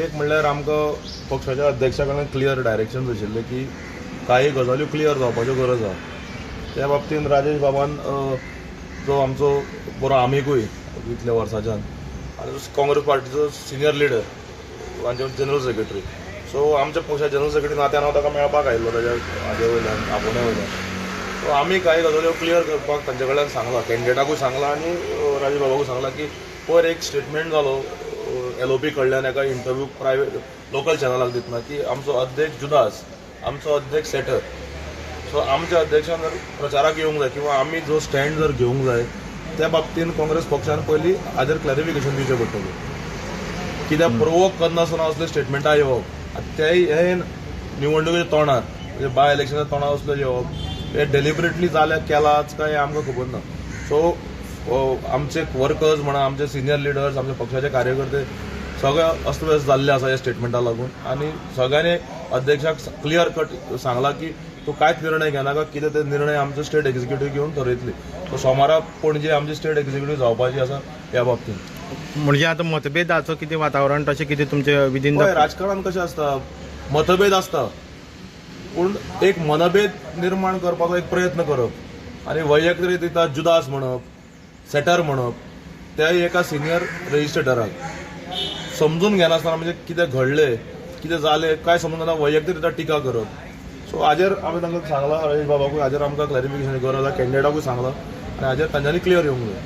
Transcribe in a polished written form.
एक म्हणल्यार आमकां पक्षाच्या अध्यक्षा कडल्यान क्लियर डायरेक्शन आशिल्लें की कांय गजाल्यो क्लियर जावपाच्यो गरज आसा. त्या बाबतीन राजेश बाबान जो आमचो बरो आमिगूय इतल्या वर्साच्यान आनी काँग्रेस पार्टीचो सिनियर लिडर आनी जनरल सेक्रेटरी, सो आमच्या पक्षाच्या जनरल सेक्रेटरी नात्यान हांव ताका मेळपाक आयिल्लो ताज्या हाजे वयल्यान आपोवण्या वयल्यान. सो आमी कांय गजाल्यो क्लियर करपाक तांचे कडल्यान सांगलां, कॅन्डिडेटाकूय सांगलां आनी राजेश बाबाकूय सांगलां की पयर एक स्टेटमेंट जालो एलओपी कडल्यान एका इंटरव्यू प्रायवेट लोकल चॅनलाक दितना की आमचो अध्यक्ष जुदास, आमचो अध्यक्ष सेटर. सो आमच्या अध्यक्षान जर प्रचाराक येवंक जाय किंवा आमी जो स्टँड जर घेवंक जाय त्या बाबतीन काँग्रेस पक्षान पयलीं हाजेर क्लॅरिफिकेशन दिवचें पडटलें. कित्याक प्रोवोक करनासतना असले स्टेटमेंटां येवप, तेय हे निवडणुकेच्या तोंडार म्हणजे बाय इलेक्शनाच्या तोंडार असले येवप हे डेलिबरेटली जाल्यार केलाच काय आमकां खबर ना. सो आमचे वर्कर्स म्हणा, आमचे सिनियर लिडर्स, आमचे पक्षाचे कार्यकर्ते सगळे अस्तव्यस्त जाल्ले आसा ह्या स्टेटमेंटा लागून आनी सगळ्यांनी अध्यक्षाक क्लियर कट सांगला की तूं कांयच निर्णय घेनाका, कितें ते निर्णय आमचो स्टेट एक्झिक्युटीव घेवन ठरयतली. सो सोमारा पणजे आमची स्टेट एक्झिक्युटीव जावपाची आसा ह्या बाबतींत. म्हणजे आतां मतभेदाचो कितें वातावरण तशें कितें तुमचे विदीन राजकारणान कशें आसता, मतभेद आसता पूण एक मनभेद निर्माण करपाचो एक प्रयत्न करप आनी वैयक्तीक रित्या जुदास म्हणप, सेटर म्हणप, त्या एका सिनियर रजिस्ट्रेटराक समजून घेनासतना म्हणजे कितें घडलें कितें जालें काय समजून घेना वैयक्तीक रित्या टिका करप. सो हाजेर आमी तांकां सांगलां, राजेश बाबाकूय हाजेर आमकां क्लॅरिफिकेशन गरज आसा, कॅन्डिडेटाकूय सांगलां आनी हाजेर तांच्यांनी क्लियर येवंक जाय.